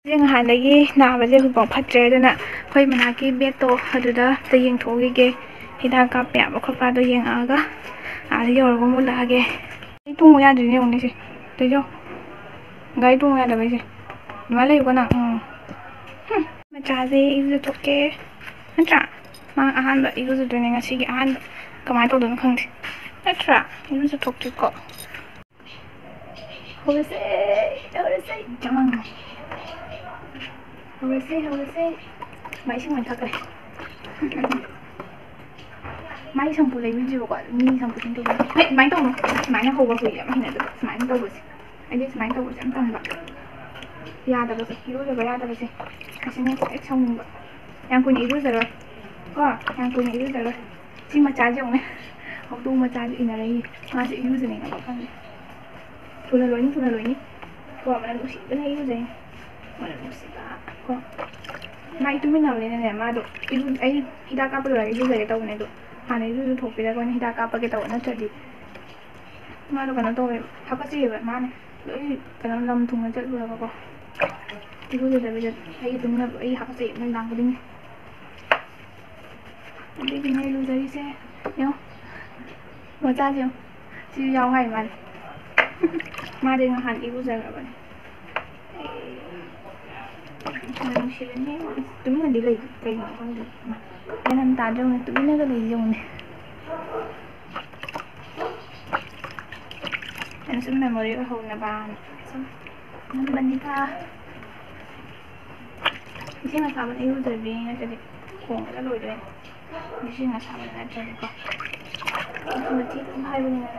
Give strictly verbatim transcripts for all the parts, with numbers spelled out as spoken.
ꯁꯦ ꯅꯍꯥꯟꯗꯒꯤ ꯅꯥꯕꯁꯦ ꯍꯧꯖꯤꯛꯐꯥꯎ ꯐꯠꯇ꯭ꯔꯦ꯫ ꯑꯗꯨꯅ ꯑꯩꯈꯣꯏ ꯃꯅꯥꯛꯀꯤ ꯕꯦꯠꯇꯣ ꯑꯗꯨꯗ ꯑꯝꯇ ꯌꯦꯡꯊꯣꯛꯎꯈꯤꯒꯦ꯫ ꯍꯤꯗꯥꯛ ꯀꯥꯞꯄ ꯌꯥꯕ ꯈꯣꯠꯄꯗꯣ ꯌꯦꯡꯉꯛꯑꯒ ꯑꯥꯗ ꯌꯧꯔꯒ ꯑꯃꯨꯛ ꯎꯠꯂꯛꯑꯒꯦ꯫ ꯒꯥꯔꯤ ꯇꯣꯡꯉꯨ ꯌꯥꯗ꯭ꯔꯤꯅꯦ ꯌꯦꯡꯉꯨꯅꯦ ꯁꯦ꯫ ꯇꯩꯖꯧ꯫ ꯒꯥꯔꯤ ꯇꯣꯡꯉꯨ ꯌꯥꯗꯕꯩꯁꯦ꯫ ꯑꯗꯨꯃꯥꯏꯅ ꯂꯩꯌꯨꯀꯣ ꯅꯪ꯫ ꯎꯝ꯫ ꯍꯨꯝ꯫ ꯃꯆꯥꯁꯦ ꯏꯔꯨꯖꯊꯣꯛꯀꯦ꯫ ꯅꯠꯇ꯭ꯔꯥ? ꯃꯥ ꯑꯍꯥꯟꯕ ꯏꯔꯨꯖꯗꯣꯏꯅꯦ ꯉꯁꯤꯒꯤ ꯑꯍꯥꯟꯕ꯫ ꯀꯃꯥꯏꯅ ꯇꯧꯗꯣꯏꯅꯣ ꯈꯪꯗꯦ꯫ ꯅꯠꯇ꯭ꯔꯥ? ꯏꯔꯨꯖꯊꯣꯛꯀꯦꯀꯣ꯫ ꯍꯧꯔꯁꯦ, ꯍꯧꯔꯁꯦ꯫ ꯆꯃꯪ꯫ ꯍꯧꯔꯁꯦ, ꯍꯧꯔꯁꯦ꯫ ꯃꯥ ꯏꯁꯤꯡ ꯑꯣꯏꯅ ꯊꯛꯈ꯭ꯔꯦ꯫ ꯃꯥꯏ ꯁꯝꯄꯨ ꯂꯩꯕꯤꯗ꯭ꯔꯤꯕꯀꯣ꯫ ꯃꯤ ꯁꯝꯄꯨ ꯁꯨꯝ ꯇꯧꯕ꯫ ꯍꯦ, ꯑꯗꯨꯃꯥꯏꯅ ꯇꯧꯅꯨ꯫ ꯁꯨꯃꯥꯏꯅ ꯍꯧꯕ ꯀꯨꯏꯔꯦ ꯌꯥꯝ ꯍꯩꯅꯗꯕ꯫ ꯁꯨꯃꯥꯏꯅ ꯇꯧꯕꯁꯦ꯫ ꯑꯩꯗꯤ ꯁꯨꯃꯥꯏꯅ ꯇꯧꯕꯁꯦ ꯌꯥꯝ ꯇꯟꯕ꯫ ꯌꯥꯗꯕꯁꯦ꯫ ꯏꯔꯨꯖꯕ ꯌꯥꯗꯕꯁꯦ꯫ ꯑꯁꯤꯅꯦ ꯍꯦꯛ ꯁꯥꯎꯅꯤꯡꯕ꯫ ꯌꯥꯝ ꯀꯨꯏꯅ ꯏꯔꯨꯖꯔꯣꯏ꯫ ꯀꯣ? ꯌꯥꯝ ꯀꯨꯏꯅ ꯏꯔꯨꯖꯔꯣꯏ꯫ ꯁꯤ ꯃꯆꯥꯁꯦ ꯌꯦꯡꯉꯨꯅꯦ꯫ ꯍꯧꯗꯣꯡ ꯃꯆꯥꯁꯦ ꯏꯟꯅꯔꯛꯏ꯫ ꯃꯥꯁꯦ ꯏꯔꯨꯖꯅꯤꯡꯉꯕ ꯈꯪꯗꯦ꯫ ꯊꯨꯅ ꯂꯣꯏꯅꯤ, ꯊꯨꯅ ꯂꯣꯏꯅꯤ꯫ ꯀꯣ, ꯃꯅꯝ ꯅꯨꯡꯁꯤꯕꯅ ꯏꯔꯨꯖꯩ꯫ ꯃꯅꯝ ꯅꯨꯡꯁꯤꯕ꯫ ꯀꯣ꯫ ꯃꯥ ꯏꯇꯨꯝ ꯏꯟꯅꯕꯅꯤꯅꯅꯦ, ꯃꯥꯗꯣ ꯏꯔꯨ-, ꯑꯩ ꯍꯤꯗꯥꯛ ꯀꯥꯞꯄ ꯂꯣꯏꯔꯒ ꯏꯔꯨꯖꯒꯦ ꯇꯧꯕꯅꯦ ꯑꯗꯣ, ꯍꯥꯟꯅ ꯏꯔꯨꯖꯊꯣꯛꯄꯤꯔꯒ ꯑꯣꯏꯅ ꯍꯤꯗꯥꯛ ꯀꯥꯞꯄꯒꯦ ꯇꯧꯕ, ꯅꯠꯇ꯭ꯔꯗꯤ ꯃꯥꯗꯣ ꯀꯩꯅꯣ ꯇꯧꯋꯦꯕ, ꯍꯥꯀꯠꯆꯩꯌꯦꯕ꯫ ꯃꯥꯅ ꯂꯣꯏ ꯀꯩꯅꯣ ꯂꯝ ꯊꯨꯝꯅ ꯆꯠꯂꯨꯔꯒꯀꯣ꯫ ꯏꯔꯨꯖꯗꯕꯤꯗ ꯑꯩ ꯑꯗꯨꯝ, ꯑꯩ ꯍꯥꯀꯠꯆꯩ ꯅꯨꯡꯗꯥꯡ ꯈꯨꯗꯤꯡꯒꯤ꯫ ꯑꯗꯨꯒꯤꯅꯦ ꯂꯨꯖꯔꯤꯁꯦ꯫ ꯌꯦꯡꯉꯣ꯫ ꯃꯆꯥꯁꯦ ꯌꯦꯡꯉꯣ꯫ ꯁꯤꯁꯨ ꯌꯥꯎ ꯍꯥꯏ ꯃꯥꯜꯂꯦ꯫ ꯃꯥꯗꯤ ꯅꯍꯥꯟ ꯏꯔꯨꯖꯈ꯭ꯔꯕꯅꯦ꯫ ꯌꯥꯝ ꯅꯨꯡꯁꯤꯕꯅꯦ꯫ ꯇꯨꯃꯤꯟꯅꯗꯤ ꯂꯩ꯫ ꯀꯩꯒꯤꯅꯣ ꯈꯪꯗꯦ꯫ ꯒ꯭ꯌꯥꯟ ꯑꯃ ꯇꯥꯗ꯭ꯔꯦ꯫ ꯌꯦꯡꯉꯨꯅꯦ꯫ ꯇꯨꯃꯤꯟꯅꯒ ꯂꯩ꯫ ꯌꯦꯡꯉꯨꯅꯦ꯫ ꯑꯩꯅ ꯁꯨꯝ memory ꯑꯣꯏꯍꯧꯅꯕꯅ ꯁꯨꯝ ꯅꯝꯕꯅꯤꯗ꯫ ꯏꯁꯤꯡ ꯑꯁꯥꯕꯅ ꯏꯔꯨꯖꯕꯤ ꯅꯠꯇ꯭ꯔꯗꯤ ꯈꯣꯡꯉꯒ ꯂꯣꯏꯗꯣꯏꯅꯦ꯫ ꯏꯁꯤꯡ ꯑꯁꯥꯕ ꯅꯠꯇ꯭ꯔꯗꯤꯀꯣ꯫ ꯃꯊꯤ ꯑꯗꯨꯝ ꯍꯥꯏꯕꯅꯤꯅ꯫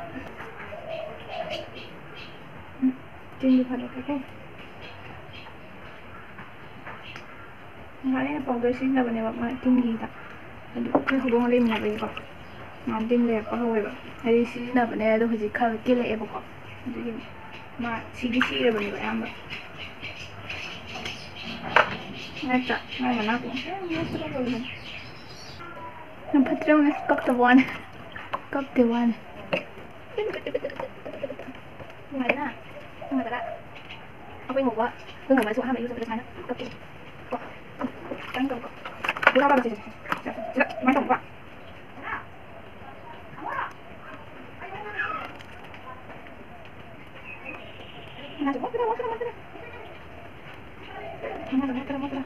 ꯎꯝ, ꯆꯤꯟꯗꯤ ꯐꯥꯗꯣꯛꯀꯦꯀꯣ꯫ ꯉꯁꯥꯏ ꯑꯩꯅ powder ꯁꯤꯖꯤꯟꯅꯕꯅꯦꯕ ꯃꯥ ꯇꯤꯟꯒꯤ ꯍꯤꯗꯥꯛ꯫ ꯑꯗꯨ ꯑꯩꯈꯣꯏ ꯍꯧꯗꯣꯡꯒ ꯂꯩꯃꯤꯟꯅꯕꯒꯤꯀꯣ꯫ ꯃꯥ ꯇꯤꯟ ꯂꯩꯔꯛꯄ ꯍꯧꯋꯦꯕ꯫ ꯍꯥꯏꯗꯤ ꯁꯤꯖꯤꯟꯅꯕꯅꯦ ꯑꯗꯣ ꯍꯧꯖꯤꯛ ꯈꯔ ꯀꯦꯜꯂꯛꯑꯦꯕꯀꯣ꯫ ꯑꯗꯨꯒꯤꯅꯦ꯫ ꯃꯥ ꯁꯤꯗꯤ ꯁꯤꯔꯕꯅꯦꯕ ꯑꯌꯥꯝꯕ꯫ ꯅꯠꯇ꯭ꯔꯥ? ꯃꯥꯏ ꯃꯅꯥꯛꯇ ꯌꯥꯝ ꯃꯣꯠꯄꯗꯣ ꯂꯣꯏꯔꯦ꯫ ꯌꯥꯝ ꯐꯠꯇ꯭ꯔꯦ ꯌꯦꯡꯉꯨꯅꯦ꯫ ꯀꯞꯇꯕ ꯋꯥꯅꯦ꯫ ꯀꯞꯇꯦ ꯋꯥꯅꯦ꯫ ꯅꯨꯡꯉꯥꯏꯗꯅ? ꯅꯨꯡꯉꯥꯏꯗꯅ? ꯑꯩꯈꯣꯏ ꯉꯧꯕ꯫ ꯑꯗꯨꯒꯨꯝꯕꯁꯨ ꯑꯍꯥꯟꯕ ꯏꯔꯨꯖꯕꯗ ꯁꯨꯃꯥꯏꯅ ꯀꯞꯄꯤ꯫ ꯀꯣ꯫ ꯈꯤꯇꯪ ꯇꯧꯀꯣ꯫ ꯁꯤꯗ ꯁꯨꯃꯥꯏꯅ ꯇꯧꯕ꯫ ꯃꯥꯁꯨ ꯃꯣꯠꯄꯗ, ꯃꯣꯠꯄꯗ, ꯃꯣꯠꯄꯗ꯫ ꯃꯥꯁꯨ ꯃꯣꯠꯄꯗ, ꯃꯣꯠꯄꯗ꯫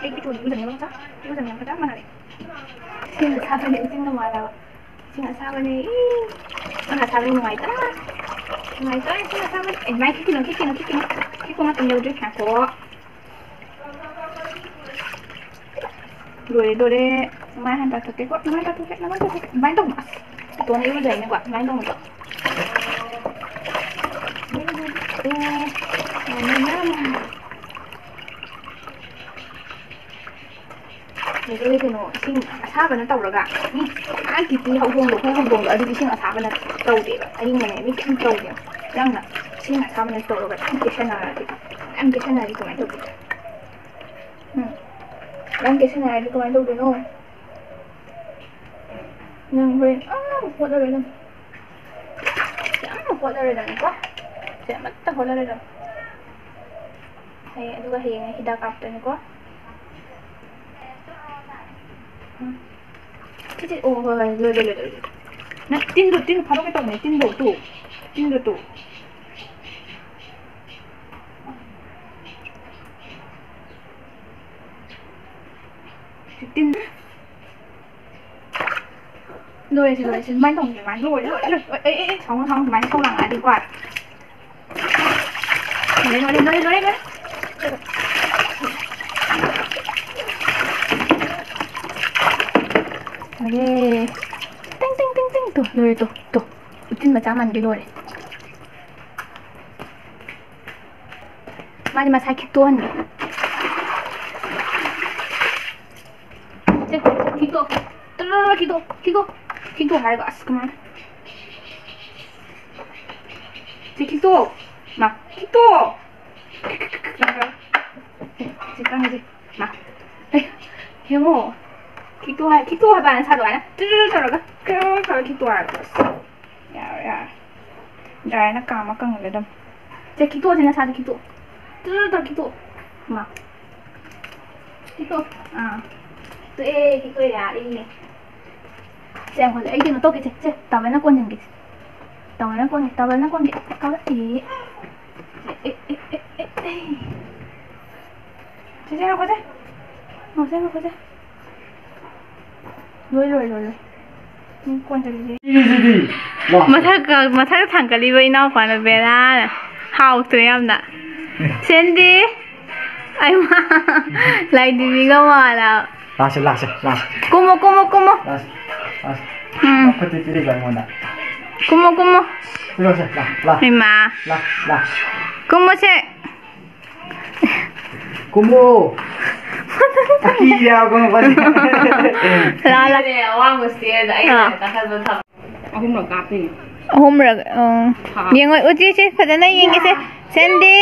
ꯑꯩ ꯏꯇꯨꯗꯤ ꯏꯔꯨꯖꯅꯤꯡꯕꯒ ꯆꯞ, ꯏꯔꯨꯖꯅꯤꯡꯕꯒ ꯆꯞ ꯃꯥꯟꯅꯔꯦ꯫ ꯏꯁꯤꯡ ꯑꯁꯥꯕꯅ ꯏꯁꯤꯡ ꯅꯨꯡꯉꯥꯏꯔꯕ꯫ ꯏꯁꯤꯡ ꯑꯁꯥꯕꯅꯦ꯫ ꯏ! ꯏꯁꯤꯡ ꯑꯁꯥꯕꯅ ꯅꯨꯡꯉꯥꯏꯇ꯭ꯔꯥ? ꯅꯨꯡꯉꯥꯏꯇ꯭ꯔꯥ ꯏꯁꯤꯡ ꯑꯁꯥꯕꯅ? ꯑꯦ, ꯃꯥꯏ ꯈꯤꯛꯈꯤꯅꯨ, ꯈꯤꯛꯈꯤꯅꯨ, ꯈꯤꯛꯈꯤꯅꯨ꯫ ꯈꯤꯛꯄ ꯃꯇꯝ ꯌꯧꯗ꯭ꯔꯤ꯫ ꯉꯥꯏꯈꯣ꯫ ꯂꯣꯏꯔꯦ, ꯂꯣꯏꯔꯦ꯫ ꯃꯥꯏ ꯍꯥꯟꯅ ꯇꯥꯊꯣꯛꯀꯦꯀꯣ꯫ ꯃꯥꯏ ꯇꯥꯊꯣꯛꯀꯦ, ꯃꯥꯏ ꯇꯥꯊꯣꯛꯀꯦ꯫ ꯑꯗꯨꯃꯥꯏꯅ ꯇꯧꯅꯣ꯫ ꯑꯁ, ꯏꯇꯣꯟꯗ ꯏꯔꯨꯖꯩꯅꯦꯀꯣ꯫ ꯑꯗꯨꯃꯥꯏꯅ ꯇꯧꯅꯣ꯫ ꯑꯦ, ꯌꯥꯝ ꯅꯨꯡꯉꯥꯏ꯫ ꯑꯗꯨꯗꯤ ꯀꯩꯅꯣ, ꯏꯁꯤꯡ ꯑꯁꯥꯕꯅ ꯇꯧꯔꯒ, ꯃꯤ ꯑꯥ ꯀꯤꯇꯤ ꯍꯧꯗꯣꯡꯗꯣ, ꯑꯩꯈꯣꯏ ꯍꯧꯗꯣꯡꯗꯣ, ꯑꯗꯨꯗꯤ ꯏꯁꯤꯡ ꯑꯁꯥꯕꯅ ꯇꯧꯗꯦꯕ, ꯑꯏꯪꯕꯅꯦ, ꯃꯤ ꯀꯩꯝ ꯇꯧꯗꯦꯕ꯫ ꯅꯪꯅ ꯏꯁꯤꯡ ꯑꯁꯥꯕꯅ ꯇꯧꯔꯒ ꯌꯥꯝ ꯀꯦꯁꯟꯅꯔꯗꯤ, ꯌꯥꯝ ꯀꯦꯁꯟꯅꯔꯗꯤ ꯀꯃꯥꯏꯅ ꯇꯧꯗꯣꯏꯅꯣ? ꯎꯝ꯫ ꯌꯥꯝ ꯀꯦꯁꯟꯅꯔꯗꯤ ꯀꯃꯥꯏꯅ ꯇꯧꯗꯣꯏꯅꯣ? ꯅꯪ ꯍꯣꯔꯦꯟ ꯑꯥ ꯍꯣꯠꯂꯔꯣꯏ ꯅꯪ꯫ ꯌꯥꯝ ꯍꯣꯠꯂꯔꯣꯏꯗꯕꯅꯤꯀꯣ꯫ ꯁꯦ ꯑꯃꯠꯇ ꯍꯣꯠꯂꯔꯣꯏꯗꯕꯅꯤ꯫ ꯍꯌꯦꯡ, ꯑꯗꯨꯒ ꯍꯌꯦꯡꯅ ꯍꯤꯗꯥꯛ ꯀꯥꯞꯇꯣꯏꯅꯤꯀꯣ꯫ ꯎꯝ꯫ ꯁꯤ, ꯁꯤ, ꯑꯣ, ꯍꯣꯏ, ꯍꯣꯏ, ꯂꯣꯏꯔꯦ, ꯂꯣꯏꯔꯦ, ꯂꯣꯏꯔꯦ꯫ ꯅꯪ ꯇꯤꯟꯗꯣ, ꯇꯤꯟ ꯐꯥꯗꯣꯛꯀꯦ ꯇꯧꯕꯅꯦ, ꯇꯤꯟꯗꯣ, ꯇꯨ꯫ ꯇꯤꯟꯗꯣ, ꯇꯨ꯫ ꯁꯤ ꯇꯤꯟ꯫ ꯂꯣꯏꯔꯦ, ꯁꯤ ꯂꯣꯏꯔꯦ, ꯁꯤ ꯑꯗꯨꯃꯥꯏꯅ ꯇꯧꯕꯅꯦ, ꯑꯗꯨꯃꯥꯏꯅ ꯂꯣꯏꯔꯦ, ꯂꯣꯏꯔꯦ, ꯂꯣꯏꯔꯦ, ꯑꯦ, ꯑꯦ, ꯑꯦ, ꯁꯥꯎꯅꯨ, ꯁꯥꯎꯅꯨ, ꯑꯗꯨꯃꯥꯏꯅ ꯏꯁꯧ ꯂꯥꯡꯉꯛꯑꯗꯤꯀꯣ꯫ ꯂꯣꯏꯔꯦ, ꯂꯣꯏꯔꯦ, ꯂꯣꯏꯔꯦ, ꯂꯣꯏꯔꯦ, ꯂꯣꯏꯔꯦ꯫ ꯂꯣꯏꯔꯦ꯫ ꯇꯤꯡ, ꯇꯤꯡ, ꯇꯤꯡ, ꯇꯤꯡ, ꯇꯨ, ꯂꯣꯏꯔꯦ, ꯇꯨ, ꯇꯨ꯫ ꯎꯆꯤꯟ ꯃꯆꯥ ꯃꯥꯟꯒꯦ ꯂꯣꯏꯔꯦ꯫ ꯃꯥꯗꯤ ꯃꯁꯥ ꯈꯤꯛꯇꯣꯛꯍꯟꯒꯦ꯫ ꯁꯦ, ꯈꯤꯛꯇꯣꯛ꯫ ꯇꯔꯔ ꯈꯤꯛꯇꯣꯛ, ꯈꯤꯛꯇꯣꯛ꯫ ꯈꯤꯛꯇꯣꯛ ꯍꯥꯏꯔꯒ, ꯑꯁ, ꯀꯃꯥꯏꯅ? ꯁꯦ, ꯈꯤꯛꯇꯣꯛ꯫ ꯃꯥ, ꯈꯤꯛꯇꯣꯛ꯫ ꯁꯦ, ꯀꯥꯡꯁꯦ꯫ ꯃꯥ꯫ ꯑꯦ, ꯌꯦꯡꯉꯣ꯫ ꯈꯤꯛꯇꯣꯛ ꯍꯥꯏ-, ꯈꯤꯛꯇꯣꯛ ꯍꯥꯏꯕ ꯅꯁꯥꯗꯣ ꯑꯗꯨꯃꯥꯏꯅ ꯇꯨꯔꯨꯔꯨ ꯇꯧꯔꯒ, ꯇꯨꯔꯨꯔꯨ ꯇꯧꯔꯒ ꯈꯤꯛꯇꯣꯛ ꯍꯥꯏꯕ꯫ ꯌꯥꯔꯦ, ꯌꯥꯔꯦ꯫ ꯗ꯭ꯔꯥꯏꯅ ꯀꯥꯝꯃ ꯀꯪꯍꯜꯂꯦ ꯑꯗꯨꯝ꯫ ꯁꯦ, ꯈꯤꯛꯇꯣꯛꯑꯣ, ꯁꯦ, ꯅꯁꯥꯗꯣ ꯈꯤꯛꯇꯣꯛꯑꯣ꯫ ꯇꯨꯔꯨꯔꯨ ꯇꯧꯔꯒ ꯈꯤꯛꯇꯣꯛꯑꯣ꯫ ꯃꯥ꯫ ꯈꯤꯛꯇꯣꯛ꯫ ꯑꯥ꯫ ꯇꯣꯛꯑꯦ, ꯈꯤꯛꯇꯣꯛꯑꯦ, ꯌꯥꯔꯦ꯫ ꯁꯦ, ꯌꯥꯝ ꯐꯖꯩ꯫ ꯑꯩ ꯀꯩꯅꯣ ꯇꯧꯒꯦ, ꯁꯦ, ꯁꯦ, ꯇꯥꯋꯦꯜꯅ ꯀꯣꯟꯁꯤꯟꯒꯦ꯫ ꯇꯥꯋꯦꯜꯅ ꯀꯣꯟꯒꯦ, ꯇꯥꯋꯦꯜꯅ ꯀꯣꯟꯒꯦ꯫ ꯇꯥꯋꯦꯜ-, ꯑꯦ꯫ ꯑꯦ, ꯑꯦ, ꯑꯦ, ꯑꯦ, ꯑꯦ꯫ ꯁꯦ, ꯁꯦ, ꯉꯥꯏꯈꯣ, ꯁꯦ꯫ ꯉꯥꯏꯈꯣ, ꯁꯦ, ꯉꯥꯏꯈꯣ, ꯁꯦ꯫ ꯂꯣꯏ, ꯂꯣꯏ, ꯂꯣꯏ, ꯂꯣꯏ꯫ ꯎꯝ, ꯀꯣꯟꯁꯤꯜꯂꯁꯤ꯫ ꯁꯤꯗꯤ, ꯂꯥ꯫ ꯃꯊꯛ, ꯃꯊꯛ ꯊꯥꯡꯒꯠꯂꯤꯕ ꯏꯅꯥꯎꯄꯥꯅ ꯕꯦꯔꯥꯅ꯫ ꯍꯥꯎꯇ꯭ꯔꯦ ꯌꯥꯝꯅ꯫ ꯁꯦꯟꯗꯤ꯫ ꯑꯩꯃꯥ꯫ ꯂꯥꯏꯗꯤꯕꯤꯒ ꯃꯥꯜꯂꯦ꯫ ꯂꯥꯛꯁꯦ, ꯂꯥꯛꯁꯦ, ꯂꯥꯛꯁꯦ꯫ ꯀꯨꯝꯃꯣ, ꯀꯨꯝꯃꯣ, ꯀꯨꯝꯃꯣ꯫ ꯂꯥꯛꯁꯦ, ꯂꯥꯛꯁꯦ꯫ ꯎꯝ꯫ ꯈꯨꯠꯇꯤ ꯄꯤꯔꯤꯕ ꯑꯩꯉꯣꯟꯗ꯫ ꯀꯨꯝꯃꯣ, ꯀꯨꯝꯃꯣ꯫ ꯄꯤꯔꯛꯑꯣꯁꯦ, ꯂꯥ, ꯂꯥ꯫ ꯏꯃꯥ꯫ ꯂꯥ, ꯂꯥ꯫ ꯀꯨꯝꯃꯣꯁꯦ꯫ ꯀꯨꯝꯃꯣ꯫ ꯑꯀꯤꯔꯦ ꯍꯥꯏꯕ ꯀꯨꯝꯃꯛꯄꯁꯦ꯫ ꯂꯥ, ꯂꯥ꯫ ꯑꯋꯥꯡꯕ stairꯗ ꯑꯩꯅ ꯑꯥ꯫ ꯀꯥꯈꯠꯄ ꯊꯝ-, ꯑꯍꯨꯝꯂꯛ ꯀꯥꯞꯇꯣꯏꯅꯦ꯫ ꯑꯍꯨꯝꯔꯛ, ꯑ꯫ ꯍꯥ꯫ ꯌꯦꯡꯉꯣ, ꯎꯆꯤꯁꯦ ꯐꯖꯅ ꯌꯦꯡꯒꯦꯁꯦ꯫ ꯁꯦꯟꯗꯤ꯫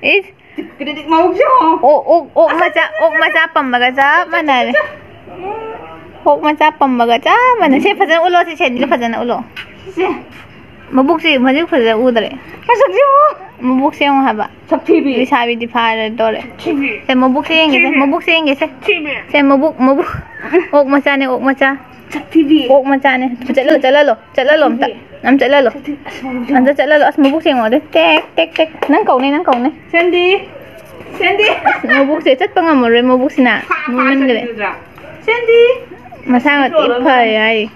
ꯏꯁ꯫ ꯀ꯭ꯔꯤꯇꯤꯛ ꯃꯕꯨꯛꯁꯦ ꯌꯦꯡꯉꯣ꯫ ꯑꯣꯛ, ꯑꯣꯛ, ꯑꯣꯛ ꯃꯆꯥ, ꯑꯣꯛ ꯃꯆꯥ ꯄꯝꯕꯒ ꯆꯞ ꯃꯥꯟꯅꯔꯦ꯫ ꯑꯣꯛ ꯃꯆꯥ ꯄꯝꯕꯒ ꯆꯞ ꯃꯥꯟꯅꯩ꯫ ꯁꯦ ꯐꯖꯅ ꯎꯠꯂꯣ, ꯁꯦ ꯁꯦꯟꯗꯤꯗ ꯐꯖꯅ ꯎꯠꯂꯣ꯫ ꯁꯦ꯫ ꯃꯕꯨꯛꯁꯦ ꯍꯧꯖꯤꯛ ꯐꯖꯅ ꯎꯗ꯭ꯔꯦ꯫ ꯃꯁꯛꯁꯦ ꯌꯦꯡꯉꯣ꯫ ꯃꯕꯨꯛꯁꯦ ꯌꯦꯡꯉꯣ ꯍꯥꯏꯕ꯫ ꯁꯛꯊꯤꯕꯤ꯫ ꯂꯩꯁꯥꯕꯤꯗꯤ ꯐꯥꯔꯦ ꯇꯧꯔꯦ꯫ ꯊꯤꯕꯤ꯫ ꯁꯦ ꯃꯕꯨꯛꯁꯦ ꯌꯦꯡꯒꯦꯁꯦ, ꯊꯤꯕꯤ꯫ ꯃꯕꯨꯛꯁꯦ ꯌꯦꯡꯒꯦꯁꯦ꯫ ꯊꯤꯕꯤ꯫ ꯁꯦ ꯃꯕꯨꯛ, ꯃꯕꯨꯛ꯫ ꯑꯣꯛ ꯃꯆꯥꯅꯦ, ꯑꯣꯛ ꯃꯆꯥ꯫ ꯁꯛꯊꯤꯕꯤ꯫ ꯑꯣꯛ ꯃꯆꯥꯅꯦ꯫ ꯆꯠꯂꯣ, ꯆꯠꯂꯜꯂꯣ, ꯆꯠꯂꯜꯂꯣ ꯑꯝꯇ꯫ ꯁꯛꯊꯤꯕꯤ꯫ ꯑꯝ ꯆꯠꯂꯜꯂꯣ꯫ ꯁꯛꯊꯤꯕꯤ꯫ ꯑꯁ, ꯃꯕꯨꯛꯁꯦ ꯑꯝꯇ ꯌꯦꯡꯉꯣ꯫ ꯆꯠꯂꯜꯂꯣ꯫ ꯑꯁ, ꯃꯕꯨꯛꯁꯦ ꯌꯦꯡꯉꯣ꯫ ꯑꯗꯨ ꯇꯦꯛ, ꯇꯦꯛ, ꯇꯦꯛ꯫ ꯅꯪ ꯀꯧꯅꯦ, ꯅꯪ ꯀꯧꯅꯦ꯫ ꯁꯦꯟꯗꯤ꯫ ꯁꯦꯟꯗꯤ꯫ ꯑꯁ, ꯃꯕꯨꯛꯁꯦ ꯆꯠꯄ ꯉꯝꯃꯔꯣꯏ, ꯃꯕꯨꯛꯁꯤꯅ ꯐꯥ-, ꯐꯥ ꯅꯣꯏꯃꯟꯈ꯭ꯔꯦ꯫ ꯆꯠꯈꯤꯗ꯭ꯔꯥ? ꯁꯦꯟꯗꯤ꯫ ꯃꯁꯥ ꯉꯇꯤ ꯐꯔꯦ ꯍꯥꯏꯔꯤ꯫